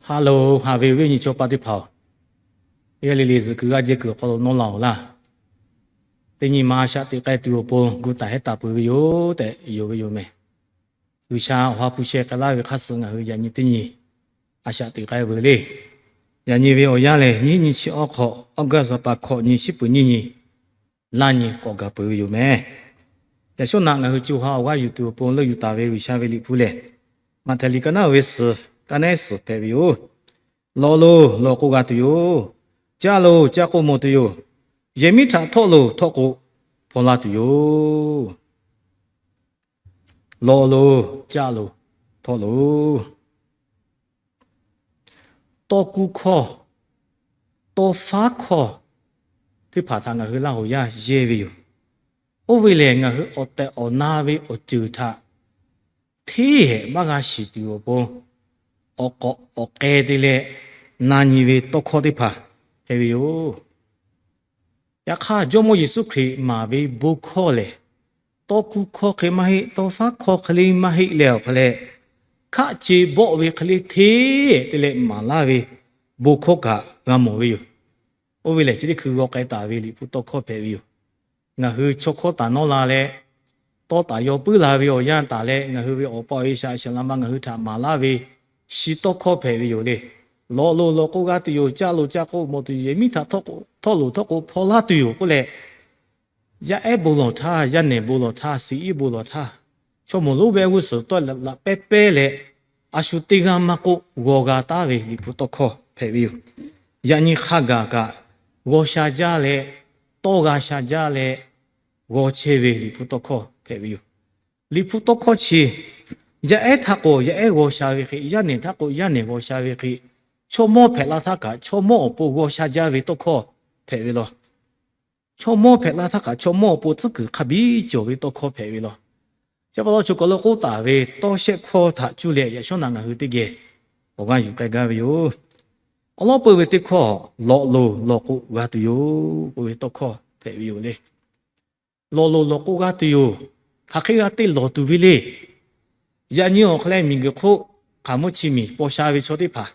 Haꞈ loˬ, haꞈ ve awˬ viˉ awˬ nyi chaw pa teˇ hpaˍ-oˬ, yaˇ le le zuhꞈ kuiˬ g'aˇ jehˇ kuiˬ awˬ hk'aw lo nawˇ la-oˬ laˇ. Teˇ nyi ma a shaꞈ teꞈ k'ai tuˬ awˬ pon gu taˍ hehˉ taˍ peuˬ ve yoˬ tehꞈ yonˍ ve yoˬ mehˍ. G'uiˬsha awˬ ha hpu sheh k'ai laˇ ve hk'aˇ suh ngaˬ hui yaꞈ nyi teˇ nyi a shaꞈ teꞈ k'ai veuˬ le. Yaꞈ nyi ve awˬ yanˇ lehˬ, nyiˇ nyiˇ chi awˇ hk'awꞈ, August pa hkawꞈ nyi shiˉ peuˬ nyiˇ nyi laˇ nyi k'awꞈ gaˬ peuˬ ve yoˬ mehˍ. Yaꞈ shawˉ naꞈ ngaˬ hui co ha awˬ g'aˇ yuˬ tuˬ awˬ pon leuˆ yuˬ taˍ ve G'uiˬsha ve liꞈ hpu lehˬ, Maꞈhtehˍ liꞈ ka naˉ ve suhˍ, ka nehˉ suhˍ hpehꞈ ve yoˬ. Lawꞈ loˬ, lawꞈ k'o g'a tuˬ yoˬ. Caˇ loˬ, caˇ k'o mawˬ tuˬ yoˬ. Yehˬ miˉ htaꞈ htawˆ loˬ, htawˆ k'o hpaw laˇ tuˬ yoˬ. Lawꞈ loˬ, caˇ loˬ, htawˆ loˬ. Tawˇ kuˇ hkawˇ, tawˇ faˉ hkawˇ teˇ hpaˍ htaꞈ ngaˬ hui Laˇ huˍ yaˇ yehˇ ve yoˬ. Oˇ ve lehˬ, ngaˬ hui awˬ tehˬ awˬ na ve awˬ ceuˬ htaꞈ hteˇ hehꞈ maˇ g'a shiˍ tuˬ awˬ pon, awˬ k'awꞈ awˬ k'ai te leh na nyi ve tawˇ hkawˇ teˇ hpaˍ hpehꞈ ve yoˬ. Yaꞈ hk'aˇ, Jawˇmawˇ Yeˍsuˆ Hkriꞈ maˍ ve bon hkawˇ lehˬ, tawˇ kuˇ hkawˇ hk'e maˇ heˆ, tawˇ faˉ hkawˇ hk'e le maˇ heˆ leh awˬ hk'aw leh, hkaˆ ce bawˆ ve hk'e le hteˇ te leh maˍ laˇ ve bon hkawˇ kaꞈ g'a mawˬ ve yoˬ. Oˇ ve lehˬ, chi teˇ hkui g'aw k'ai taˍ ve Liꞈ hpu tawˇ hkawˇ hpehꞈ ve yoˬ. Ngaˬ hui chaw hkawˇ taˍ nawˇ la leh, tawˇ taˍ yaw puiˉ la ve awˬ yanˇ taˍ leh, ngaˬ hui ve awˬ pa awˬ e shaꞈ shaˍ la ma ngaˬ hui htaꞈ maˍ laˇ ve shi tawˇ hkawˇ hpehꞈ ve yoˬ le. Lawꞈ loˬ, lawꞈ k'o g'a tuˬ yoˬ. Caˇ loˬ, caˇ k'o mawˬ tuˬ yoˬ. Yehˬ miˉ htaꞈ htawˆ loˬ, htawˆ k'o hpaw laˇ tuˬ yoˬ k'oˆ leh, yaˇ ehˉ bon lawˬ htaˇ, yaˇ nehˬ bon lawˬ htaˇ, siˍ iˉ bon lawˬ htaˇ, chaw moˍ lonˉ ve g'uˇ suhˍ tawˆ laꞈ pehˉ pehˉ leh, a shu teˇ g'aˇ maˇ k'oˆ g'aw g'a taˉ ve Liꞈ hpu tawˇ hkawˇ hpehꞈ ve yoˬ. Yaꞈ nyi hk'a gaˬ kaꞈ g'aw sha jaˇ leh, tawˇ g'a sha jaˇ leh, g'aw chehˇ ve Liꞈ hpu tawˇ hkawˇ hpehꞈ ve yoˬ. Liꞈ hpu tawˇ hkawˇ chi yaˇ ehˉ htaˇ k'o yaˇ ehˉ g'aw sha ve hk'e, yaˇ nehˬ htaˇ k'o yaˇ nehˬ g'aw sha ve hk'e, chaw mawˇ hpehꞈ la htaˇ kaꞈ chaw mawˇ awˬ pon g'aw sha jaˇ ve tawˇ hkawˇ hpehꞈ ve law. Chaw mawˇ hpehꞈ la htaˇ kaꞈ chaw mawˇ awˬ pon tcuhˉ kuiˬ hk'a biˇ cawˬ ve tawˇ hkawˇ hpehꞈ ve law. Chi pa taw, chaw kaw lo k'oˆ taˍ ve tawˇ shehˆ hkawˇ htaꞈ cuˇ leh yaꞈ shawˉ naꞈ ngaˬ hui teˇ geh awˬ g'aˇ yuˬ k'ai gaˇ ve yoˬ. Awˬ lawn peuˬ ve teˇ hkawˇ, lawꞈ loˬ, lawꞈ k'o g'a tuˬ yoˬ k'oˆ ve tawˇ hkawˇ hpehꞈ ve yoˬ le. Lawꞈ loˬ, lawꞈ k'o g'a tuˬ yoˬ. Hk'aˬ hk'e g'a te lawˬ tuˬ ve le. Yaꞈ nyi awˬ hk'aw leh miˬguiˬ hk'oˆ hk'aˬ mvuhˇ chi miˬ paw sha ve chaw teˇ hpaˍ,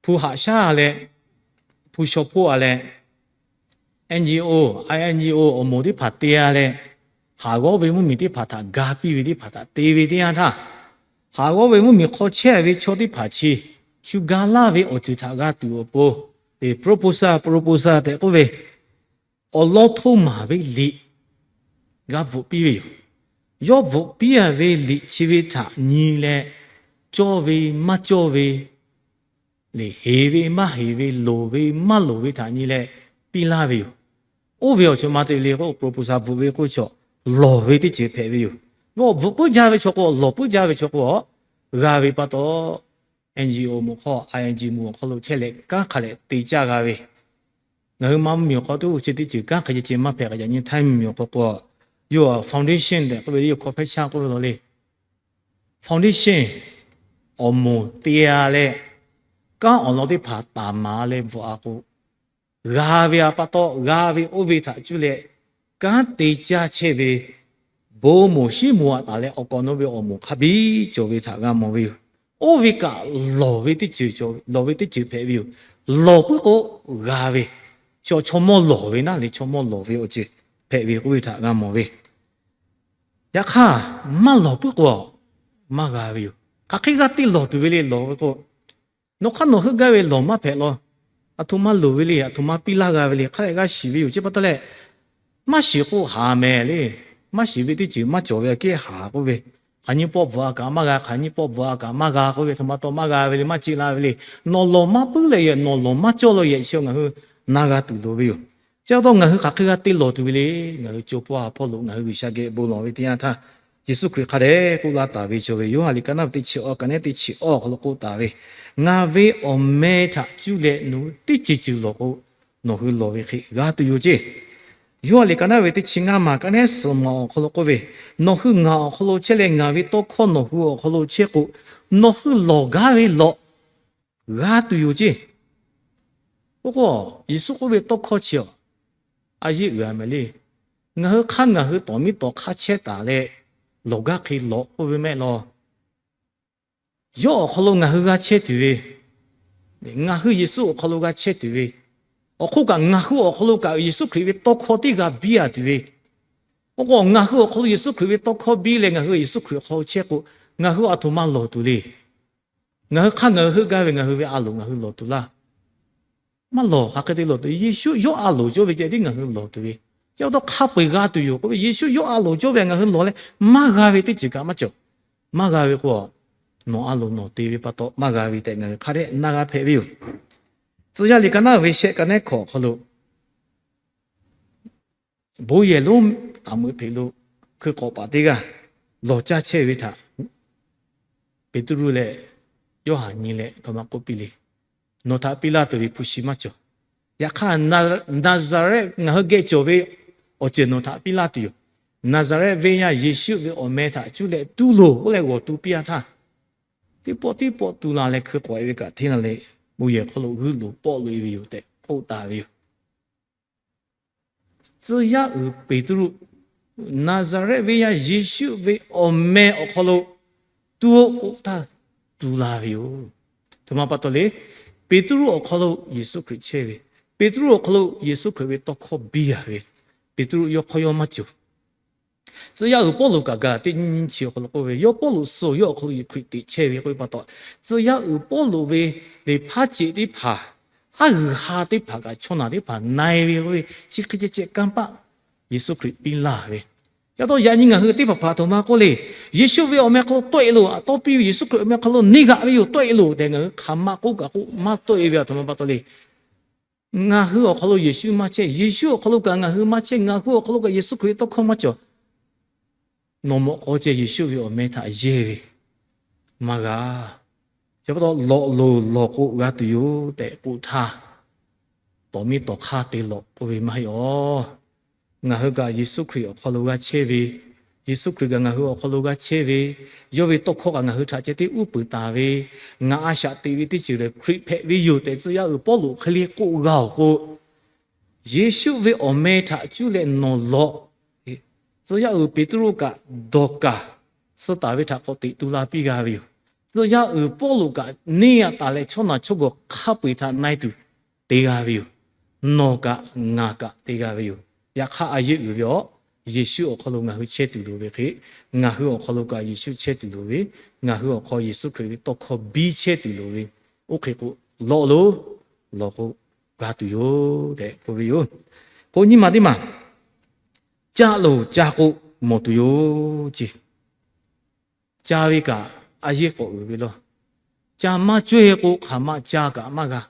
hpu haꞈ shaˉ leh, hpu shaw hpoˆ a leh, NGO, INGO awˬ moˍ teˇ hpaˍ te a leh, haˍ g'awˇ ve mvuhˇmiˬ teˇ hpaˍ htaꞈ ga piˇ ve teˇ hpaˍ htaꞈ te ve teˇ yanˇ htaˇ, haˍ g'awˇ ve mvuhˇmiˬ hk'aw chehˇ ve chaw teˇ hpaˍ chi shu ga laˇ ve awˬ ceuˬ htaꞈ g'a tuˬ awˬ pon, proposal, proposal tehꞈ k'oˆ ve awˬ lawn hto maˍ ve liꞈ g'a bvuhꞈ piˇ ve yoˬ. Yawˇ bvuhꞈ piˇ a ve liꞈ chi ve htaꞈ nyi leh, cawˇ ve maˇ cawˇ ve, le heˍ ve maˇ heˍ ve, loˍ ve maˇ loˍ ve htaꞈ nyi leh piˇ laˇ ve yoˬ. Oˇ ve awˬ ceuˬ ma te ve le k'o, proposal bvuhꞈ ve k'oˆ chaw lawˬ ve teˇ ceuˬ hpehꞈ ve yoˬ. Bvuhꞈ puiˉ jaˇ ve chaw k'o, lawˬ puiˉ jaˇ ve chaw k'o, g'a ve pa taw, NGO moˍ hk'aw, INGO moˍ awˬ hk'aw lo chehˇ leh kanˉ hk'a leh te caˇ g'a ve, ngaˬ hui ma mvuhˇmiˬ awˬ hk'aw tuˬ chi teˇ ceuˬ kanˉ hk'e ceh ceh maˇ hpehꞈ k'o, yaꞈ nyi Htaiˇ mvuhˇmiˬ awˬ hk'aw k'o, yawˇ foundation tehꞈ k'oˆ ve le, yawˇ hk'aw hpehˇ shaˉ k'oˆ ve law le. Foundation awˬ moˍ te a leh, kanˉ awˬ lawn teˇ hpaˍ taˍ maˍ leh bvuhꞈ a k'o, g'a ve a pa taw, g'a ve oˇ ve htaꞈ cuˇ leh kanˉ te caˇ chehˇ ve, bon moˍ shiˉ moˍ aꞈ taˍ leh awˬ kawꞈ nawˉ ve awˬ moˍ hk'a biˇ cawˬ ve htaꞈ g'a mawˬ ve yoˬ. Oˇ ve kaꞈ lawˬ ve teˇ ceuˬ, lawˬ ve teˇ ceuˬ hpehꞈ ve yoˬ. Lawˬ puiˉ k'o g'a ve, chaw, chaw mawˇ lawˬ ve naˉ leh chaw mawˇ lawˬ ve awˬ ceuˬ hpehꞈ ve k'oˆ ve htaꞈ g'a mawˬ ve. Yaꞈ hk'aˇ, maˇ lawˬ puiˉ k'o maˇ g'a ve yoˬ. Hk'aˬ hk'e g'a te lawˬ tuˬ ve le lawˬ ve k'o, nawˬ hk'aˇ nawˬ heuˆ gaˇ ve lawˬ maˇ hpehꞈ law. Aˬ htoꞈ ma loˍ ve le, aˬ htoꞈ ma piˇ laˇ g'a ve le, hk'a leh g'a shiˍ ve yoˬ. Chi pa taw leh, maˇ shiˍ k'o haˍ mehˍ le. Maˇ shiˍ ve teˇ ceuˬ maˇ cawˬ ve aꞈ kehˉ haˍ k'oˆ ve, hk'aˬ nyi pawˆ bvuhꞈ a kaꞈ maˇ g'a, hk'aˬ nyi pawˆ bvuhꞈ a kaꞈ maˇ g'a k'oˆ ve, aˬ htoꞈ ma taw maˇ g'a ve le, maˇ ceˇ la ve le. Nawˬ lawˬ maˇ puiˉ leh yehˬ, nawˬ lawˬ maˇ cawˇ law yehˬ chi ngaˬ hui na g'a tuˬ loˍ ve yoˬ. Chi pa taw ngaˬ hui hk'aˬ hk'e g'a te lawˬ tuˬ ve le. Ngaˬ hui co hpawˇ ha hpawˇ lo ngaˬ hui G'uiˬsha geh bon lawˬ ve teˇ yanˇ htaˇ, Yeˍsuˆ Hkriꞈ hk'a dehꞈ k'oˆ laˇ taˍ ve cawˬ ve, Yoˇhanˬ liꞈ ka naˉ ve teˇ chi awˇ, ka nehˉ teˇ chi awˇ awˬ hk'aw lo k'oˆ taˍ ve, Ngaˬ ve awˬ meh htaꞈ cuˇ leh nawˬ hui teˇ ceuˬ ceuˬ lawˬ k'o, nawˬ hui lawˬ ve hk'e g'a tuˬ yoˬ ceˇ. Yoˇhanˬ liꞈ ka naˉ ve teˇ chi ngaˇ maˬ, ka nehˉ suhˍ maˬ awˬ hk'aw lo k'oˆ ve, Nawˬ hui ngaˬ awˬ hk'aw lo chehˇ leh ngaˬ ve tawˇ hkawˇ nawˬ hui awˬ hk'aw lo chehˇ k'o, nawˬ hui lawˬ gaˇ ve lawꞈ g'a tuˬ yoˬ ceˇ. Oˇ k'o, Yeˍsuˆ k'oˆ ve tawˇ hkawˇ chi awˬ a yeˇ uiˍ a mehˍ le. Ngaˬ hui hk'aˇ ngaˬ hui tawˍ miˇ tawˍ hk'aˇ chehˇ taˍ leh, lawˬ gaˇ hk'e lawꞈ k'oˆ ve mehˆ law. Yawˇ awˬ hk'aw lo ngaˬ hui g'a chehˇ tuˬ ve, Ngaˬ hui Yeˍsuˆ awˬ hk'aw lo g'a chehˇ tuˬ ve, awˬ hk'oˆ kaꞈ ngaˬ hui awˬ hk'aw lo kaꞈ Yeˍsuˆ Hkriꞈ ve tawˇ hkawˇ teˇ g'a biˇ a tuˬ ve, oˇ k'o ngaˬ hui awˬ hk'aw lo Yeˍsuˆ Hkriꞈ ve tawˇ hkawˇ biˇ leh ngaˬ hui Yeˍsuˆ Hkriꞈ awˬ hk'aw lo chehˇ k'o, ngaˬ hui a htoꞈ ma lawˬ tuˬ le. Ngaˬ hui hk'aˇ ngaˬ hui heuˆ gaˇ ve ngaˬ hui ve a loˍ ngaˬ hui lawˬ tuˬ laˇ. Maˇ lawˬ. Hk'aˬ hk'e te lawˬ tuˬ, Yeˍsuˆ yawˇ a loˍ cawˇ ve ceh tiˉ ngaˬ hui lawˬ tuˬ ve. Chi pa taw hk'a peu-eˬ g'a tuˬ yoˬ k'oˆ ve, Yeˍsuˆ yawˇ a loˍ cawˇ ve ngaˬ hui lawˬ leh maˇ g'a ve teˇ ceuˬ kaꞈ maˇ cawˬ. Maˇ g'a ve k'o, nawˬ a loˍ nawˬ te ve pa taw maˇ g'a ve tehꞈ ngaˬ hui hk'a dehꞈ na g'a hpehꞈ ve yoˬ. Tcuh yaˇ liꞈ ka naˉ ve shehˆ ka nehˉ hkawꞈ awˬ hk'aw lo, bon yehˬ lonˉ taˍ meuꞈ hpeꞈ lo hkui k'awꞈ paˍ teˇ g'aˇ lawˬ caˇ chehˇ ve htaꞈ Peˍtruˆ leh Yoˇhanˬ nyi leh a htoꞈ ma k'oˆ piˇ le. Nawˬ htaꞈ piˇ laˇ tuˬ ve hpu shi maˇ cawˬ. Yaꞈ hk'aˇ, Naˍzaˍrehˆ ngaˬ hui geh cawˬ ve awˬ ceuˬ nawˬ htaꞈ piˇ laˇ tuˬ yoˬ. Naˍzaˍrehˆ venˇ yaˇ Yeˍsuˆ ve awˬ meh htaꞈ cuˇ leh tu loˬ k'oˆ leh g'awˬ tu piˇ-a htaˇ, teˇ pawˆ teˇ pawˆ tu la leh hkui k'awꞈ e ve kaꞈ hteˇ la leh, bon yehˬ hk'aw lo g'uiˇ loˍ pawˆ loꞈ e ve yoˬ tehꞈ k'oˆ taˍ ve yoˬ. Tcuh yaˇ uiˍ Peˍtruˆ, Naˍzaˍrehˆ venˇ yaˇ Yeˍsuˆ ve awˬ meh awˬ hk'aw lo tu-o k'oˆ htaˇ, tu la ve yoˬ. Aˬ htoꞈ ma pa taw le. Peˍtruˆ awˬ hk'aw lo Yeˍsuˆ Hkriꞈ chehˇ ve, Peˍtruˆ awˬ hk'aw lo Yeˍsuˆ Hkriꞈ ve tawˇ hkawˇ biˇ a ve, Peˍtruˆ yawˇ hk'aw yawˇ maˇ cawˬ. Tcuh yaˇ uiˍ Pawˇluꞈ kaꞈ Gaˍlaˍtiˆ nyiˇ nyiˇ chi awˬ hk'aw lo k'oˆ ve, yawˇ Pawˇluꞈ suh yawˇ awˬ hk'aw lo Yeˍsuˆ Hkriꞈ teꞈ chehˇ ve k'oˆ ve pa taw, tcuh yaˇ uiˍ Pawˇluꞈ ve liꞈ hpaˇ ceꞈ teˇ hpaˍ, aˉ g'uiˬ ha teˇ hpaˍ kaꞈ chaw naˬ teˇ hpaˍ na-e ve k'oˆ ve, chi hk'e ceh ceh kanˇ paˆ Yeˍsuˆ Hkriꞈ piˇ laˇ ve. Yaꞈ taw yaꞈ nyi ngaˬ hui teˇ hpaˍ hpaˍ a htoꞈ ma k'oˆ le. Yeˍsuˆ ve awˬ meh hk'aw lo tawˆ-e loˬ, a tawˇ piˇ ve Yeˍsuˆ Hkriꞈ awˬ meh hk'aw lo neˇ g'aꞈ ve yoˬ, tawˆ-e loˬ tehꞈ ngaˬ hui hk'aˬ ma k'oˆ kaꞈ k'oˆ maˇ tawˆ-e ve a htoꞈ ma pa taw le. Ngaˬ hui awˬ hk'aw lo Yeˍsuˆ maˇ chehˇ, Yeˍsuˆ awˬ hk'aw lo kaꞈ ngaˬ hui maˇ chehˇ, ngaˬ hui awˬ hk'aw lo kaꞈ Yeˍsuˆ Hkriꞈ tawˇ hkawˇ maˇ cawˬ. Nawˬ mawꞈ k'aw ceh Yeˍsuˆ ve awˬ meh htaꞈ yehˇ ve maˇ g'a. Chi pa taw lawꞈ loˬ lawˬ k'o g'a tuˬ yoˬ tehꞈ k'oˆ htaˇ, tawˍ miˇ tawˍ hk'aˇ te lawꞈ k'oˆ ve maˇ heˆ aˬ. Ngaˬ hui kaꞈ Yeˍsuˆ Hkriꞈ awˬ hk'aw lo g'a chehˇ ve, Yeˍsuˆ Hkriꞈ kaꞈ ngaˬ hui awˬ hk'aw lo g'a chehˇ ve, yawˇ ve tawˇ hkawˇ kaꞈ ngaˬ hui htaꞈ ceh tiˉ uˉ peunˍ taˍ ve, ngaˬ a shaꞈ teꞈ ve teˇ ceuˬ lehˬ Hkriꞈ hpehꞈ ve yoˬ tehꞈ tcuh yaˇ uiˍ Pawˇluꞈ hk'e le k'oˆ g'a awˬ k'o, Yeˍsuˆ ve awˬ meh htaꞈ cuˇ leh nawˬ lawꞈ. Tcuh yaˇ uiˍ Peˍtruˆ kaꞈ Dawˍkaˍ suh taˍ ve htaꞈ k'awꞈ teꞈ tu la piˇ g'a ve yoˬ. Tcuh yaˇ uiˍ Pawˇluꞈ kaꞈ neˇ g'a taˍ leh chaw naˬ chaw gawˬ hk'a peu-eˬ htaꞈ na-e tuˬ te g'a ve yoˬ. Nawˬ kaꞈ ngaˬ kaꞈ te g'a ve yoˬ. Yaꞈ hk'aˇ a yeˇ uiˍ ve aˬ, Yeˍsuˆ awˬ hk'aw lo ngaˬ hui chehˇ tuˬ loˍ ve hk'e, ngaˬ hui awˬ hk'aw lo kaꞈ Yeˍsuˆ chehˇ tuˬ loˍ ve, ngaˬ hui awˬ hk'aw Yeˍsuˆ Hkriꞈ ve tawˇ hkawˇ biˇ chehˇ tuˬ loˍ ve, oˇ hk'e k'o lawꞈ loˬ lawˬ k'o g'a tuˬ yoˬ tehꞈ k'oˆ ve yoˬ. K'o nyi ma teˇ maˬ, caˇ loˬ caˇ k'o mawˬ tuˬ yoˬ ce. Ca ve kaꞈ a yeˇ k'awꞈ uiˍ ve laˇ. Ca maˇ cawehˇ k'o hk'aˬ ma ca kaꞈ maˇ g'a.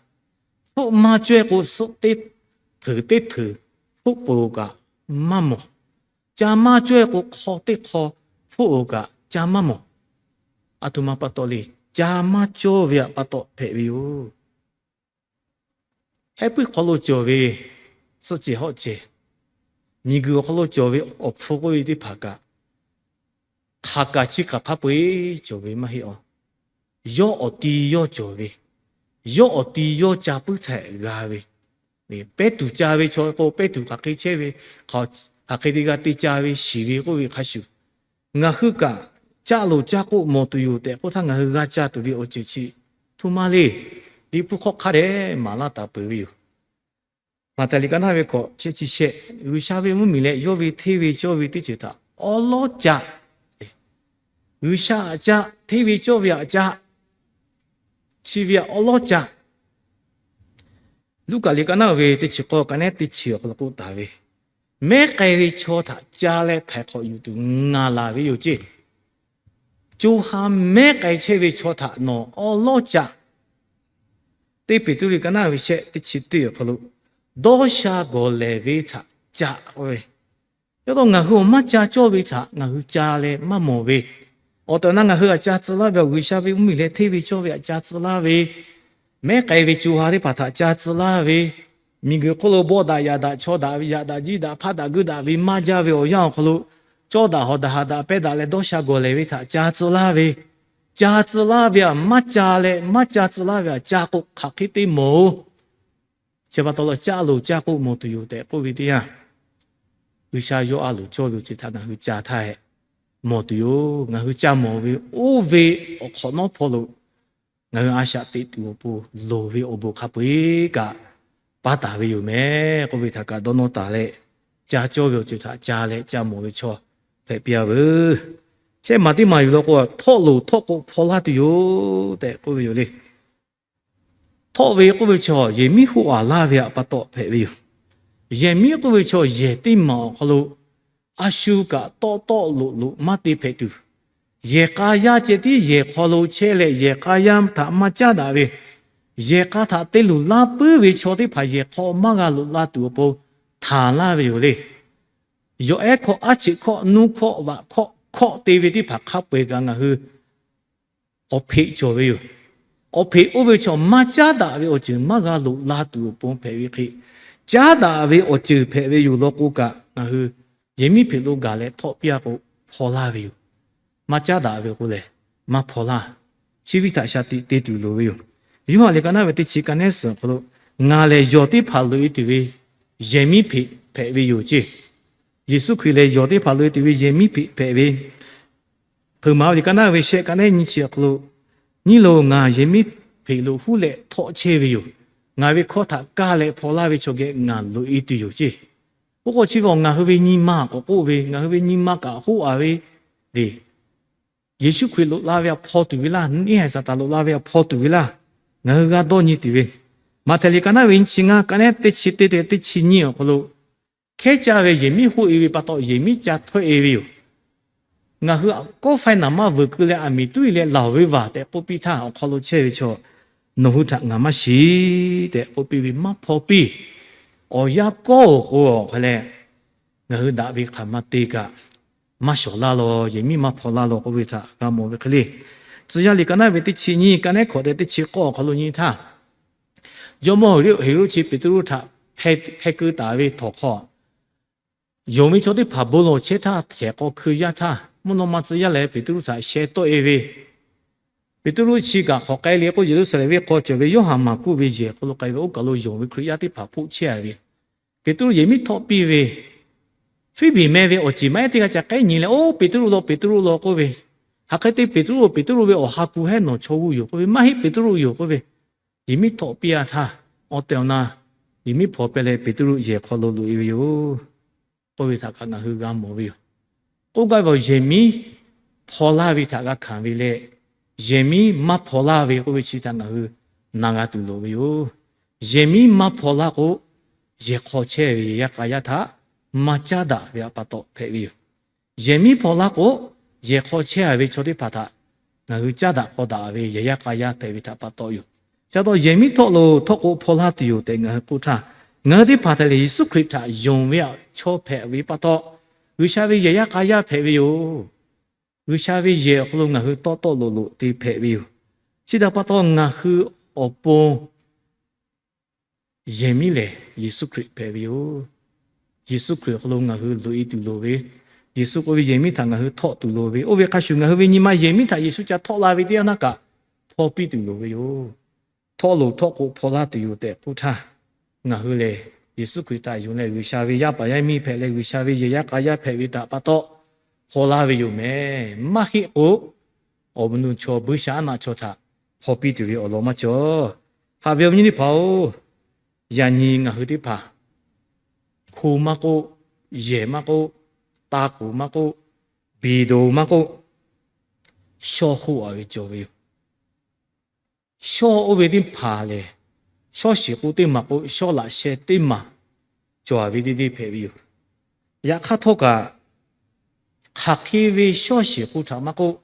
Hpfuhˆ maˇ cawehˇ k'o suhˆ teˇ hteunˍ teˇ hteunˍ hpfuhˆ peuˬ-oˬ kaꞈ maˇ mawˬ. Ca maˇ cawehˇ k'o hk'aw teˇ hk'aw hpfuhˆ-oˬ kaꞈ ca maˇ mawˬ. A htoꞈ ma pa taw le. Ca maˇ cawˇ ve pa taw hpehꞈ ve yoˬ. Heh puiˉ hk'aw lo cawˬ ve suhˆ cehˬ hawˆ cehˬ, miˬguiˬ awˬ hk'aw lo cawˬ ve awˬ hpfuh k'oˆ ve teˇ hpaˍ kaꞈ, hk'aˬ kaꞈ chi hk'aˬ hk'a peu-eˬ cawˬ ve maˇ heˆ aˬ. Yawˇ awˬ ti yawˇ cawˬ ve, yawˇ awˬ ti yawˇ ca puiˉ htaꞈ g'a ve, pehˇ tuˬ ca ve chaw k'o pehˇ tuˬ hk'aˬ hk'e chehˇ ve, hk'aˬ hk'e te g'a te ca ve shiˍ ve k'oˆ ve hk'a shuˍ, ngaˬ hui kaꞈ caˇ loˬ caˇ k'o mawˬ tuˬ yoˬ tehꞈ k'oˆ htaˇ ngaˬ hui g'a ca tuˬ ve awˬ ceuˬ chi htoꞈ ma le. Liꞈ hpu hk'aw hk'a dehꞈ maˍ laˇ taˍ peuˬ ve yoˬ. Maꞈhtehˍ liꞈ ka naˉ ve hkawꞈ shehˆ chi shehˆ, G'uiˬsha ve mvuhˇmiˬ leh yawˇ ve hteˇ ve cawˇ ve teˇ ceuˬ htaꞈ awˉ lawˉ ca. G'uiˬsha aꞈ ca, hteˇ ve cawˇ ve aꞈ ca, chi ve aꞈ awˉ lawˉ ca. Luˉkaꞈ liꞈ ka naˉ ve teˇ chi k'awˇ ka nehˉ teˇ chi awˬ hk'aw lo k'oˆ taˍ ve, mehˉ k'ai ve chaw htaꞈ ca leh htaiˍ hk'awꞈ yuˬ tuˬ ngaˬ laˬ ve yoˬ ceˇ. Co ha mehˉ k'ai chehˇ ve chaw htaꞈ nawˬ awˉ lawˉ ca. Teˇ Peˍtruˆ liꞈ ka naˉ ve shehˆ teˇ chi teˇ awˬ hk'aw lo, dawˇ sha gawˬ lehˬ ve htaꞈ ca k'oˆ ve, yawˇ taw ngaˬ hui awˬ maˇ ca cawˇ ve htaꞈ ngaˬ hui ca leh maˇ mawˬ ve, awˬ tehˬ awˬ na ngaˬ hui aꞈ ca tcuh laˇ ve, G'uiˬsha ve mvuhˇmiˬ leh hteˇ ve cawˇ ve aꞈ ca tcuh laˇ ve, mehˉ k'ai ve co ha teˇ hpaˍ htaꞈ ca tcuh laˇ ve, miˬguiˬ hk'oˆ lo bawˆ daꞈ yaꞈ daꞈ chaw daꞈ ve yaꞈ daꞈ jiˇ daꞈ hpaˇ daꞈ guiˇ daꞈ ve maˇ jaˇ ve awˬ yanˇ awˬ hk'aw lo, cawˇ daꞈ hawˍ daꞈ haꞈ daꞈ pehˇ daꞈ leh dawˇ sha gawˬ lehˬ ve htaꞈ ca tcuh laˇ ve, ca tcuh laˇ ve aꞈ maˇ ca leh maˇ ca tcuh laˇ ve aꞈ ca k'o hk'aˬ hk'e te mawˬ-oˬ. Chi pa taw leh caˇ loˬ caˇ k'o mawˬ tuˬ yoˬ tehꞈ k'oˆ ve teˇ yanˇ, G'uiˬsha yawˇ a loˍ cawˇ ve awˬ ceuˬ htaꞈ ngaˬ hui ca htaˇ hehꞈ mawˬ tuˬ yoˬ. Ngaˬ hui ca mawˬ ve oˇ ve awˬ hk'awꞈ nawˉ hpawˇ lo ngaˬ hui a shaꞈ teꞈ tuˬ awˬ pon loˍ ve awˬ bon hk'a peu-eˬ kaꞈ paˇ taˍ ve yoˬ mehˍ k'oˆ ve htaꞈ kaꞈ dawˇ nawˇ taˍ leh, ca cawˇ ve awˬ ceuˬ htaꞈ ca leh ca mawˬ ve chaw hpehꞈ piˇ-a veuˬ. Shehˆ maˬ teˇ maˬ yuˬ law k'o, htawˆ loˍ htawˆ k'o hpaw laˇ tuˬ yoˬ tehꞈ k'oˆ ve yoˬ le. Htawˆ ve k'oˆ ve chaw yehˬ miˉ hoˆ-a laˇ ve htaꞈ pa taw hpehꞈ ve yoˬ. Yehˬ miˉ k'oˆ ve chaw yehˬ teˇ maˬ awˬ hk'aw lo a shu kaꞈ tawˆ tawˆ loꞈ loꞈ maˇ te hpehꞈ tuˬ, yehˬ k'a yaˇ ceh tiˉ yehˬ hk'aw lo chehˇ leh yehˬ k'a yaˇ htaꞈ maˇ caˉ daꞈ ve, yehˬ k'a htaꞈ te luˬ laˇ puiˉ ve chaw teˇ hpaˍ yehˬ hk'aw maˇ g'a loꞈ la tuˬ awˬ pon htanˍ laˇ ve yoˬ le. Yawˬ ehˉ hkawˇ, aˉ cheꞈ hkawˇ, nuˇ hkawˇ, vaꞈ hkawˇ, hkawˇ te ve teˇ hpaˍ hk'a peu-eˬ kaꞈ ngaˬ hui awˬ hpeꞈ cawˬ ve yoˬ. Awˬ hpeꞈ oˇ ve chaw maˇ caˉ daꞈ ve awˬ ceuˬ maˇ g'a loꞈ la tuˬ awˬ pon hpehꞈ ve hk'e, caˉ daꞈ ve awˬ ceuˬ hpehꞈ ve yoˬ law k'o kaꞈ, ngaˬ hui yehˬ miˉ hpeꞈ lo gaˬ leh htawˆ piˇ-a k'o, hpaw laˇ ve yoˬ. Maˇ caˉ daꞈ ve k'o lehˬ, maˇ hpaw laˇ. Chi ve htaꞈ shaˍ tiꞈ te tuˬ loˍ ve yoˬ. Yoˇhanˬ liꞈ ka naˉ ve teˇ chi ka nehˉ suhˍ awˬ hk'aw lo, ngaˬ lehˬ yawˬ teˇ hpaˍ loꞈ-e tuˬ ve yehˬ miˉ hpeꞈ hpehꞈ ve yoˬ ceˇ. Yeˍsuˆ Hkriꞈ lehˬ yawˬ teˇ hpaˍ loꞈ-e tuˬ ve yehˬ miˉ hpeꞈ hpehꞈ ve, Hpeuꞈ maˍ ve liꞈ ka naˉ ve shehˆ ka nehˉ nyiˇ chi awˬ hk'aw lo, nyiˇ loˬ, ngaˬ yehˬ miˉ hpeꞈ lo huˉ leh htawˆ chehˇ ve yoˬ. Ngaˬ ve hkawˇ htaꞈ kaˇ leh hpaw laˇ ve chaw geh ngaˬ loꞈ-e tuˬ yoˬ ceˇ. Oˇ k'o chi ve awˬ ngaˬ hui ve nyi ma k'awꞈ k'oˆ ve, ngaˬ hui ve nyi ma kaꞈ hoˆ-a ve le. Yeˍsuˆ Hkriꞈ loꞈ la ve htaꞈ hpaw tuˬ ve laˇ, neˇ haiˬ Saˍtanˍ loꞈ la ve htaꞈ hpaw tuˬ ve laˇ, ngaˬ hui g'a dawˇ nyi tuˬ ve, Maꞈhtehˍ liꞈ ka naˉ ve nyiˇ chi ngaˇ, ka nehˉ teˇ chi teˇ, teˇ chi nyiˇ awˬ hk'aw lo, hkehˉ caˇ ve yehˬ miˉ hoˆ-e ve pa taw yehˬ miˉ ca htawehˇ-e ve yoˬ. Ngaˬ hui kawˆ faiˇ naˍ maˇ vuiˬ keu leh aˬ miˍ tuˉ-e leh laˬ-oˬ ve vaˬ tehꞈ k'oˆ piˇ htaˇ, awˬ hk'aw lo chehˇ ve chaw, nawˬ hui htaꞈ ngaˬ maˇ shiˍ tehꞈ k'oˆ piˇ ve, maˇ hpaw piˇ. Awˬ yanˇ kawˆ-oˬ k'o, awˬ hk'a leh ngaˬ hui daꞈ ve hk'aˬ ma te kaꞈ, maˇ shawˍ laˇ law, yehˬ miˉ maˇ hpaw laˇ law k'oˆ ve htaꞈ g'a mawˬ ve hk'e le. Tcuh yaˇ liꞈ ka naˉ ve teˇ chi nyiˇ, ka nehˉ hkawꞈ tehꞈ teˇ chi k'awˇ awˬ hk'aw lo nyi htaˇ, jawˇmawˇ Heˍroˆ chi Peˍtruˆ htaꞈ hpeh keu taˍ ve htawnˍ hk'aw, yonˍ ve chaw teˇ hpaˍ bon lawˬ chehˇ htaˇ, shehˍ k'aw hkui yaˇ htaˇ, mvuhˇ naw ma tcuh yaˇ lehˬ Peˍtruˆ htaꞈ sheh tawˆ-e ve, Peˍtruˆ chi kaꞈ hk'awꞈ k'ai le k'o, Yeˍruˆsaˍlehnˍ venˇ hk'aw cawˬ ve Yoˇhanˬ maˍ kuˆ ve yehˬ hk'aw lo k'ai ve oˇ kaˬ lo yonˍ ve Hkriꞈ yaˇ teˇ hpaˍ hpoˆ chehˇ-a ve, Peˍtruˆ yehˬ miˉ htawˆ piˇ ve, Fiˉbiˍ meh ve awˬ ceˬ maˇ ehˉ teˇ g'aˇ ca k'ehˉ nyi leh, Oˇ Peˍtruˆ law, Peˍtruˆ law k'oˆ ve, hk'aˬ hk'e te Peˍtruˆ-oˬ, Peˍtruˆ ve awˬ ha ku hehˉ nawˬ chaw g'uˇ yoˬ k'oˆ ve, Maˇ heˆ, Peˍtruˆ yoˬ k'oˆ ve, yehˬ miˉ htawˆ piˇ-a htaˇ, awˬ tehˬ awˬ na yehˬ miˉ hpaw peh leh Peˍtruˆ yehˬ hk'aw lo loꞈ-e ve yoˬ k'oˆ ve htaꞈ kaꞈ ngaˬ hui g'a mawˬ ve yoˬ. K'oˆ gaˇ ve awˬ yehˬ miˉ hpaw laˇ ve htaꞈ g'a hkanˍ ve leh, yehˬ miˉ maˇ hpaw laˇ ve k'oˆ ve chi htaꞈ ngaˬ hui na g'a tuˬ loˍ ve yoˬ. Yehˬ miˉ maˇ hpaw laˇ k'o, yehˬ hk'aw chehˇ ve yehˬ yaˇ k'a yaˇ htaꞈ maˇ caˉ daꞈ ve pa taw hpehꞈ ve yoˬ. Yehˬ miˉ hpaw laˇ k'o, yehˬ hk'aw chehˇ-a ve chaw teˇ hpaˍ htaꞈ ngaˬ hui caˉ daꞈ k'aw daꞈ ve yehˬ yaˇ k'a yaˇ hpehꞈ ve htaꞈ pa taw yoˬ. Ca taw yehˬ miˉ htawˆ loˬ htawˆ k'o hpaw laˇ tuˬ yoˬ tehꞈ ngaˬ hui k'oˆ htaˇ, ngaˬ hui teˇ hpaˍ htaꞈ lehˬ Yeˍsuˆ Hkriꞈ htaꞈ yonˍ ve chaw hpehꞈ ve pa taw, G'uiˬsha ve yehˬ yaˇ k'a yaˇ hpehꞈ ve yoˬ. G'uiˬsha ve yehˬ awˬ hk'aw lo ngaˬ hui tawˆ tawˆ loꞈ loꞈ te hpehꞈ ve yoˬ. Chi htaꞈ pa taw ngaˬ hui awˬ pon yehˬ miˉ lehˬ Yeˍsuˆ Hkriꞈ hpehꞈ ve yoˬ. Yeˍsuˆ Hkriꞈ awˬ hk'aw lo ngaˬ hui loꞈ-e tuˬ loˍ ve, Yeˍsuˆ k'oˆ ve yehˬ miˉ htaꞈ ngaˬ hui htawˆ tuˬ loˍ ve, oˇ ve hk'a shuˍ ngaˬ hui ve nyi ma yehˬ miˉ htaꞈ Yeˍsuˆ ca htawˆ la ve teˇ yanˇ htaˇ kaꞈ hpaw piˇ tuˬ loˍ ve yoˬ. Htawˆ loˬ htawˆ k'o hpaw laˇ tuˬ yoˬ tehꞈ k'oˆ htaˇ, ngaˬ hui lehˬ Yeˍsuˆ Hkriꞈ htaꞈ yonˍ leh G'uiˬsha ve yaˇ paˍ yaˇ miˇ hpehꞈ leh G'uiˬsha ve yehˬ yaˇ k'a yaˇ hpehꞈ ve htaꞈ pa taw hpaw laˇ ve yoˬ mehˍ. Maˇ heˆ k'o, awˬ mvuhˇ nuˇ chaw buiˇshaˆaˉnaˆ chaw htaꞈ hpaw piˇ tuˬ ve awˬ lawn maˇ cawˬ. Haꞈ ve awˬ viˉ awˬ nyi teˇ hpaˍ-oˬ, yaꞈ nyi ngaˬ hui teˇ hpaˍ hko maˇ k'oˆ, yehˬ maˇ k'oˆ, taˇ kuˬ maˇ k'oˆ, biˬ doˍ maˇ k'oˆ, shawˇ hoˆ-a ve cawˬ ve yoˬ. Shawˇ oˇ ve teˇ hpaˍ lehˬ, shawˇ shiˍ k'o teˇ maˬ k'o, shawˇ laꞈ sheh teˇ maˬ cawˬ-a ve teˇ deˇ hpehꞈ ve yoˬ. Yaꞈ hk'aˇ htawˇ kaꞈ, hk'aˬ hk'e ve shawˇ shiˍ k'o htaꞈ maˇ k'oˆ,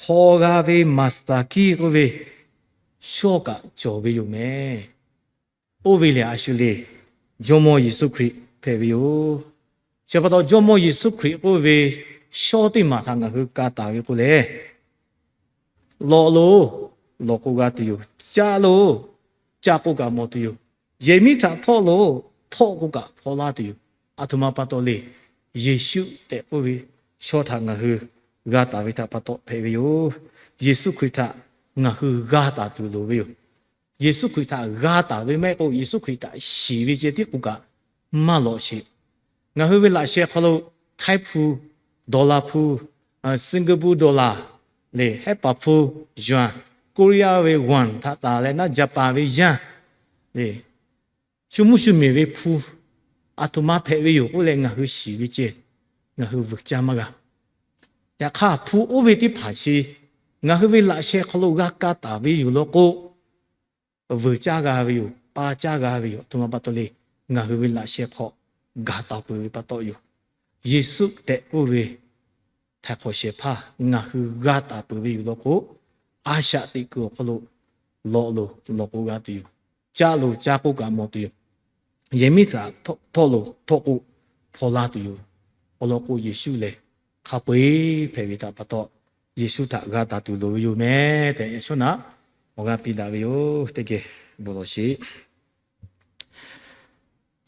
hpaw g'a ve maˍsaˍkiˇ k'oˆ ve shawˇ kaꞈ cawˬ ve yoˬ mehˍ. Oˇ ve lehˬ a shu le, Jawˇmawˇ Yeˍsuˆ Hkriꞈ hpehꞈ ve yoˬ. Chi pa taw Jawˇmawˇ Yeˍsuˆ Hkriꞈ k'oˆ ve shawˇ teˇ maˬ htaꞈ ngaˬ hui ka taˍ ve k'o lehˬ, lawꞈ loˬ, lawꞈ k'o g'a tuˬ yoˬ. Caˆ loˬ, caˆ k'o kaꞈ mawˬ tuˬ yoˬ. Yehˬ miˉ htaꞈ htawˆ loˬ, htawˆ k'o kaꞈ hpaw laˇ tuˬ yoˬ. A htoꞈ ma pa taw le, Yeˍsuˆ tehꞈ k'oˆ ve shawˇ htaꞈ ngaˬ hui g'a taˍ ve htaꞈ pa taw hpehꞈ ve yoˬ. Yeˍsuˆ Hkriꞈ htaꞈ ngaˬ hui g'a taˍ tuˬ loˍ ve yoˬ. Yeˍsuˆ Hkriꞈ htaꞈ g'a taˍ ve maˇ heˆ k'o, Yeˍsuˆ Hkriꞈ htaꞈ shiˍ ve ceh tiˉ k'o kaꞈ maˇ lawꞈ sheˍ. Ngaˬ hui ve laꞈ sheh hk'aw lo htaiˇ hpu, dollar hpu, Singapore dollar lehˬ, hehˉ paˍ hpu, yuan Korea ve Won htaꞈ taˍ leh naˆ Japan ve yanˇ, shu mvuhˇ shu miˬ ve hpu aˬ htoꞈ ma hpehꞈ ve yoˬ k'oˆ leh ngaˬ hui shiˍ ve ceh ngaˬ hui vuiˬ caˇ maˇ g'a. Yaꞈ hk'aˇ, hpu oˇ ve teˇ hpaˍ chi ngaˬ hui ve laꞈ sheh hk'aw lo g'a ka taˍ ve yoˬ law k'o, vuiˬ caˇ g'a ve yoˬ, pa caˇ g'a ve yoˬ. Aˬ htoꞈ ma pa taw le, ngaˬ hui ve laꞈ sheh hk'aw gaˬ taˍ peuˬ ve pa taw yoˬ. Yeˍsuˆ tehꞈ k'oˆ ve htaiˍ hk'awꞈ shehˍ hpaˇ ngaˬ hui g'a taˍ peuˬ ve yoˬ law k'o, a shaꞈ teꞈ kuiˬ awˬ hk'aw lo lawꞈ loˬ lawꞈ k'oˆ g'a tuˬ yoˬ. Caˆ loˬ caˇ k'oˆ kaꞈ mawˬ tuˬ yoˬ. Yehˬ miˉ htaꞈ htawˆ loˬ htawˆ k'oˆ hpaw laˇ tuˬ yoˬ. Awˬ lawn k'o, Yeˍsuˆ lehˬ hk'a peu-eˬ hpehꞈ ve htaꞈ pa taw, Yeˍsuˆ htaꞈ g'a taˍ tuˬ loˍ ve yoˬ meh tehꞈ, yaꞈ shawˉ naꞈ awˬ g'aˇ piˇ daꞈ ve yoˬ. Teˇ geh bon lawˬ sheˍ.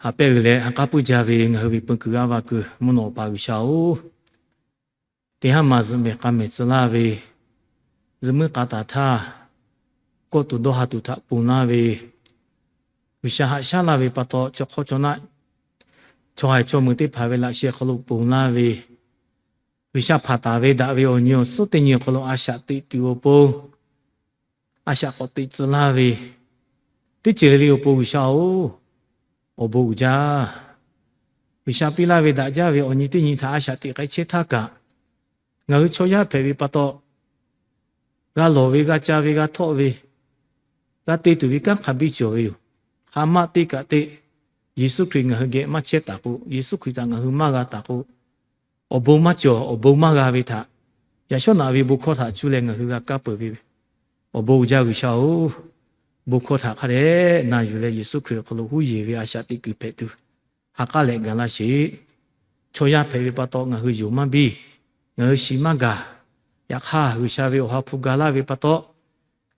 Ha pehˇ g'uiˬ leh ha k'aˉ puiˇ jaˇ ve ngaˬ hui ve peu kuiˬ g'aˇ va kuiˬ mvuhˇ naw pa G'uiˬsha-oˬ, teˇ haˉ ma zuhꞈ mehˍ k'a mehˍ tcuh laˇ ve, zuhꞈ muiˉ k'a taˍ htaˇ, kawˆ tuˬ dawˇ ha tuˬ htaꞈ ponˬ laˇ ve, G'uiˬsha haꞈ shaˉ laˇ ve pa taw, chaw hk'awˇ chaw naˆ, chaw haiˬ chaw meuˬ teˇ hpaˍ ve laꞈ sheh hk'aw lo ponˬ laˇ ve, G'uiˬsha hpanˍ taˍ ve daꞈ ve awˬ nyi awˬ suhˉ teˇ nyi awˬ hk'aw lo a shaꞈ teꞈ tuˬ awˬ pon, a shaꞈ k'awꞈ teꞈ tcuh laˇ ve, teˇ ceuˬ le le awˬ pon G'uiˬsha-oˬ, awˬ bon uiˍ jaˇ. G'uiˬsha piˇ laˇ ve daꞈ jaˇ ve awˬ nyi teˇ nyi htaꞈ a shaꞈ teꞈ k'ai chehˇ htaˇ kaꞈ, ngaˬ hui chaw yaˇ hpehꞈ ve pa taw, g'a lawˬ ve, g'a ca ve, g'a htawˆ ve, g'a te tuˬ ve kanˉ hk'a biˇ cawˬ ve yoˬ. Hk'a maˆ teˇ kaꞈ te, Yeˍsuˆ Hkriꞈ ngaˬ hui geh maˇ chehˇ taˍ k'o, Yeˍsuˆ Hkriꞈ htaꞈ ngaˬ hui maˇ g'a taˍ k'o, awˬ bon maˇ cawˬ, awˬ bon maˇ g'a ve htaꞈ, yaꞈ shawˉ naꞈ ve bon hkawˇ htaꞈ cuˇ leh ngaˬ hui g'a kaˇ peuˬ ve, awˬ bon uiˍ jaˇ G'uiˬsha-oˬ, bon hkawˇ htaꞈ hk'a dehꞈ na yuˬ leh Yeˍsuˆ Hkriꞈ awˬ hk'aw lo huˉ yeˬ ve a shaꞈ teꞈ kuiˬ hpehꞈ tuˬ, ha k'aˉ leh ga laˇ sheˍ. Chaw yaˇ hpehꞈ ve pa taw ngaˬ hui yonˍ maˇ biˇ, ngaˬ hui shiˍ maˇ gaˬ. Yaꞈ hk'aˇ, G'uiˬsha ve awˬ ha hpu ga laˇ ve pa taw,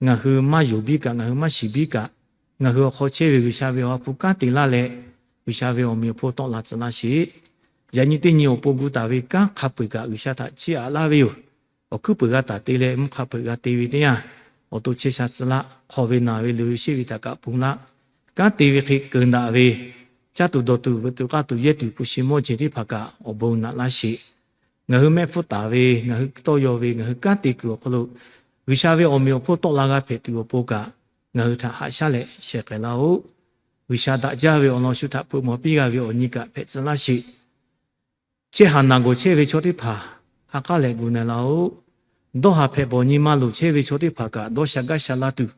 ngaˬ hui maˇ yonˍ biˇ kaꞈ, ngaˬ hui maˇ shiˍ biˇ kaꞈ, ngaˬ hui awˬ hk'aw chehˇ ve G'uiˬsha ve awˬ ha hpu kanˉ te laˇ leh, G'uiˬsha ve awˬ meꞈ awˬ hponˇ tawˆ la tcuh laˇ sheˍ. Yaꞈ nyi teˇ nyi awˬ pon gu taˍ ve kanˉ hk'a peu-eˬ kaꞈ G'uiˬsha htaꞈ chiˇ aꞈ laˇ ve yoˬ. Awˬ hkuiˉ puiˍ g'a taˍ te leh mvuhˇ hk'a peu-eˬ g'a te ve teˇ yanˇ, awˬ to chehˇ sha tcuh laˇ, hk'aw ve naˬ ve loꞈ ve sheˆ ve htaꞈ kaꞈ ponˬ laˇ, kanˉ te ve hk'e keunˍ daꞈ ve, caˇ tuˬ dawˬ tuˬ veuꞈ tuˬ k'aˇ tuˬ yehˇ tuˬ hpu shi mawˇ jeˬ teˇ hpaˍ kaꞈ awˬ bon naꞈ laˇ sheˍ. Ngaˬ hui mehˆ hpfuhˇ taˍ ve, ngaˬ hui tawˇ yaw ve, ngaˬ hui kanˉ te kuiˬ awˬ hk'aw lo G'uiˬsha ve awˬ meꞈ awˬ hponˇ tawˆ la g'a hpehꞈ tuˬ awˬ pon kaꞈ, ngaˬ hui htaꞈ haꞈ shaˉ leh sheh k'ai laˇ-oˆ. G'uiˬsha daꞈ jaˇ ve awˬ lawn shu htaꞈ hpeuꞈ mawˬ piˇ g'a ve awˬ nyi kaꞈ hpehꞈ tcuh laˇ sheˍ. Chehˇ haˍ naˬ gawˬ chehˇ ve chaw teˇ hpaˍ ha k'aˉ leh gu na laˇ-oˆ. Dawˇ haˍ hpehꞈ bawˬ nyi ma loˍ chehˇ ve chaw teˇ hpaˍ kaꞈ dawˇ sha gaˇ sha la tuˬ,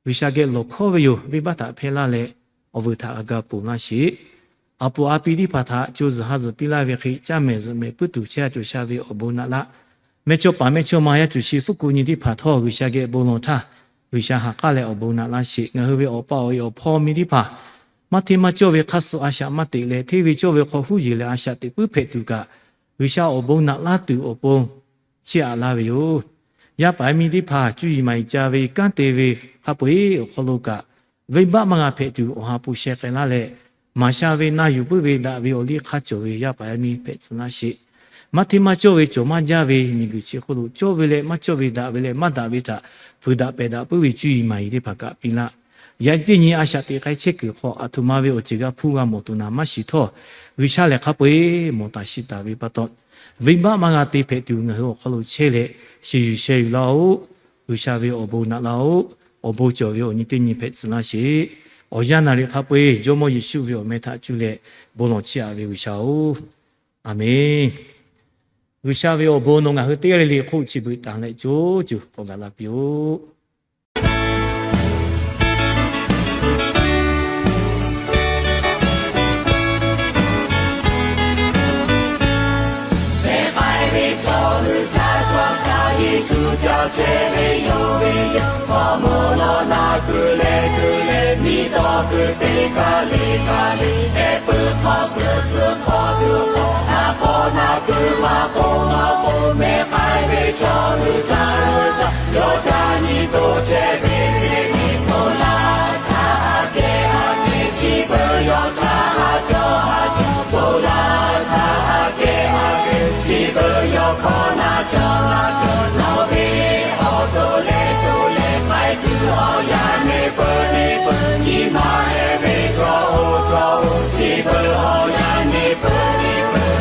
G'uiˬsha geh lawˬ hkawˉ ve yoˬ. Venˇbaˆ htaꞈ hpehˇ laˇ leh, awˬ vuiˬ htaꞈ g'a ga ponˬ laˇ sheˍ. A puˍ a pi teˇ hpaˍ htaꞈ co zuhˬ ha zuhˬ piˇ laˇ ve hk'e, caˇ mehˍ zuhꞈ mehˍ puiˉ tuˬ chehˇ a cawˬ sha ve awˬ bon naꞈ laˇ. Mehˇchawˇ paˍ mehˇchawˇma yaˇ cuˬ shi fuˉ ku nyi teˇ hpaˍ htawˇ G'uiˬsha geh bon lawˬ htaˇ, G'uiˬsha ha k'aˉ leh awˬ bon naꞈ laˇ sheˍ. Ngaˬ hui ve awˬ pa awˬ e awˬ hpawˇ miˇ teˇ hpaˍ maˇ hteˇ maˇ cawˇ ve hk'aˇ suh a shaꞈ maˇ teꞈ leh, hteˇ ve cawˇ ve hk'aw huˉ yeˬ leh a shaꞈ teꞈ puiˉ hpehꞈ tuˬ kaꞈ, G'uiˬsha awˬ bon naꞈ laˇ tuˬ awˬ pon chiˇ aꞈ laˇ ve yoˬ. Yaˇ paˍ yaˇ miˇ teˇ hpaˍ cuˇ yiˍ maˍ yiˍ ca ve, kanˉ te ve hk'a peu-eˬ awˬ hk'aw lo kaꞈ, venˇbaˆ maˇ g'a hpehꞈ tuˬ awˬ ha hpu sheh k'ai laˇ leh, maˍ sha ve na yuˬ puiˉ ve daꞈ ve awˬ liˇ hk'a cawˬ ve yaˇ paˍ yaˇ miˇ hpehꞈ tcuh laˇ sheˍ. Maˇ hteˇ maˇ cawˇ ve cawˬ maˇ jaˇ ve miˬguiˬ chi hk'oˆ lo cawˇ ve leh maˇ cawˇ ve, daꞈ ve leh maˇ daꞈ ve htaꞈ fuiˍ daꞈ pehˬ daꞈ puiˉ ve cuˇ yiˍ maˍ yiˍ teˇ hpaˍ kaꞈ piˇ laˇ. Yaꞈ nyi teˇ nyi a shaꞈ teꞈ k'ai chehˇ kuiˬ hk'aw aˬ htoꞈ ma ve awˬ ceuˬ g'a hpuˇ g'a mawˬ tuˬ naˍ maˇ shiˍ htawˇ, G'uiˬsha lehˬ hk'a peu-eˬ mawˬ taˍ shiˍ taˍ ve pa taw, venˇbaˆ maˇ g'a te hpehꞈ tuˬ ngaˬ hui awˬ hk'aw lo chehˇ leh, shiˍ yuˬ sheh yuˬ laˇ-oˆ. G'uiˬsha ve awˬ bon naꞈ laˇ-oˆ. Awˬ bon cawˬ ve awˬ nyi teˇ nyi hpehꞈ tcuh laˇ sheˍ. Awˬ yanˇ naˍ riˍ hk'a peu-eˬ Jawˇmawˇ Yeˍsuˆ ve awˬ meh htaꞈ cuˇ leh bon lawˬ chiˇ aꞈ ve G'uiˬsha-oˬ, Aˍmenˬ. G'uiˬsha ve awˬ bon nawˬ ngaˬ hui teˇ g'aˇ le le hk'oˆ chi beuꞈ tanˍ leh co co k'awꞈ gaˬ la piˇ-oˆ. Hk'e k'ai ve chaw hui htaꞈ cawˬ htaˇ, Yeˍsuˆ ca chehˇ ve yoˬ ve yoˬ. K'awꞈ mawˬ lawˬ naˍ kuiˬ leh kuiˬ leh, miˬ tawˆ kuiˬ te kaꞈ le kaꞈ le, heh puiˉ hk'awꞈ suhˍ tcuhˉ hk'awꞈ tcuhˉ hk'awꞈ, haˉ k'awꞈ naˍ kuiˬ maˇ k'oˆ maˇ k'oˆ, hk'e k'ai ve chaw hui htaꞈ yawˇ ca nyi to chehˇ ve hk'e, nyi k'oˆ laˇ htaˇ aꞈ kehˉ aꞈ kehˉ, chi beuꞈ yawˇ htaꞈ a cawˬ a cawˬ k'oˆ laˇ htaˇ aꞈ kehˉ aꞈ kehˉ, chi beuꞈ yawˇ hkawˇ na cawˬ na cawˬ, nawˬ ve awˬ to leh to leh k'ai tuˬ awˬ yanˇ neˇ peuˬ neˇ peuˬ, nyi ma heh ve chaw oˇ chaw oˇ, chi beuꞈ awˬ yanˇ neˇ peuˬ neˇ peuˬ.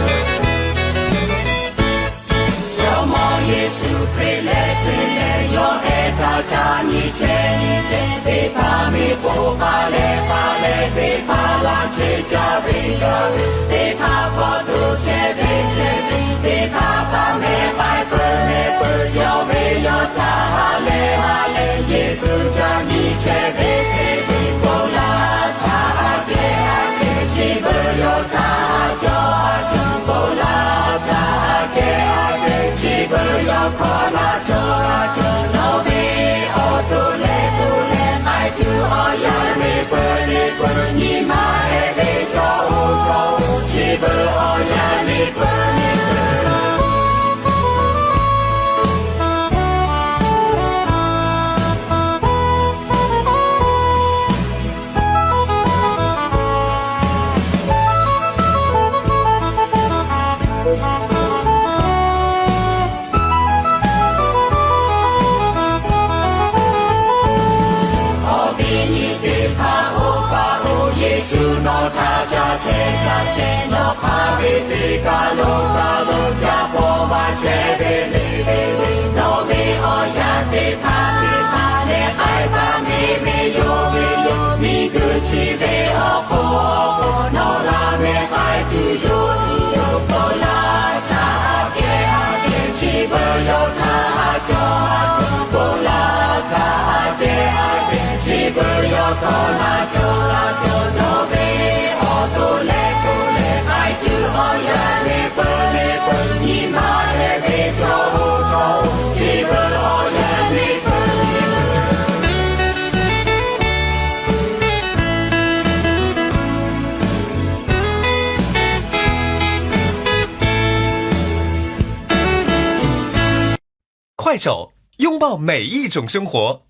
Jawˇmawˇ Yeˍsuˆ Hkriꞈ leh Hkriꞈ leh yawˇ heh htaˇ htaˇ Nyi chehˇ nyi chehˇ teˇ hpaˍ, miˬ poˍ hpaˍ leh hpaˍ leh teˇ hpaˍ, laˇ chehˇ caˇ ve caˇ ve teˇ hpaˍ, hpawˇ tuˬ chehˇ ve chehˇ ve teˇ hpaˍ, hpaˍ meh k'ai peuˬ meh peuˬ, yawˇ ve yawˇ htaꞈ ha lehˬ ha lehˬ, Yeˍsuˆ ca nyi chehˇ ve chehˇ ve, bon laˇ htaˇ aꞈ kehˉ aꞈ kehˉ, chi beuꞈ yawˇ htaꞈ ha cawˇ ha cawˇ, bon laˇ htaˇ aꞈ kehˉ aꞈ kehˉ, chi beuꞈ yawˇ hkawˇ laˇ cawˇ laˇ cawˇ, nawˬ ve awˬ to leh to leh k'ai tuˬ awˬ yanˇ le peuˬ le peuˬ, nyi ma hpehꞈ ve chaw oˇ chaw oˇ, chi beuꞈ awˬ yanˇ le peuˬ le peuˬ. အီၤ viˉ nyi teˇ hpaˍ-oˬ, hpaˍ-oˬ, Yeˍsuˆ nawˬ htaꞈ ca chehˇ ca chehˇ, nawˬ hk'aˬ ve teˇ kaˬ lo kaˬ lo ca paw maˇ chehˇ ve le ve le, nawˬ ve awˬ yanˇ teˇ hpaˍ teˇ hpaˍ leh k'ai paˍ ve ve yoˬ ve yoˬ, miˬguiˬ chi ve awˬ hk'oˆ awˬ hk'oˆ nawˬ g'a meh k'ai tuˬ yoˬ yoˬ, bon laˇ htaˇ aꞈ kehˉ aꞈ kehˉ, chi beuꞈ yawˇ htaꞈ ha cawˇ ha cawˇ, bon laˇ htaˇ aꞈ kehˉ aꞈ kehˉ, chi beuꞈ yawˇ hkawˇ laˇ cawˇ laˇ cawˇ, nawˬ ve awˬ to leh to leh k'ai tuˬ awˬ yanˇ le peuˬ le peuˬ, nyi ma hpehꞈ ve chaw oˇ chaw oˇ, chi beuꞈ awˬ yanˇ le peuˬ le peuˬ. 快手，拥抱每一种生活。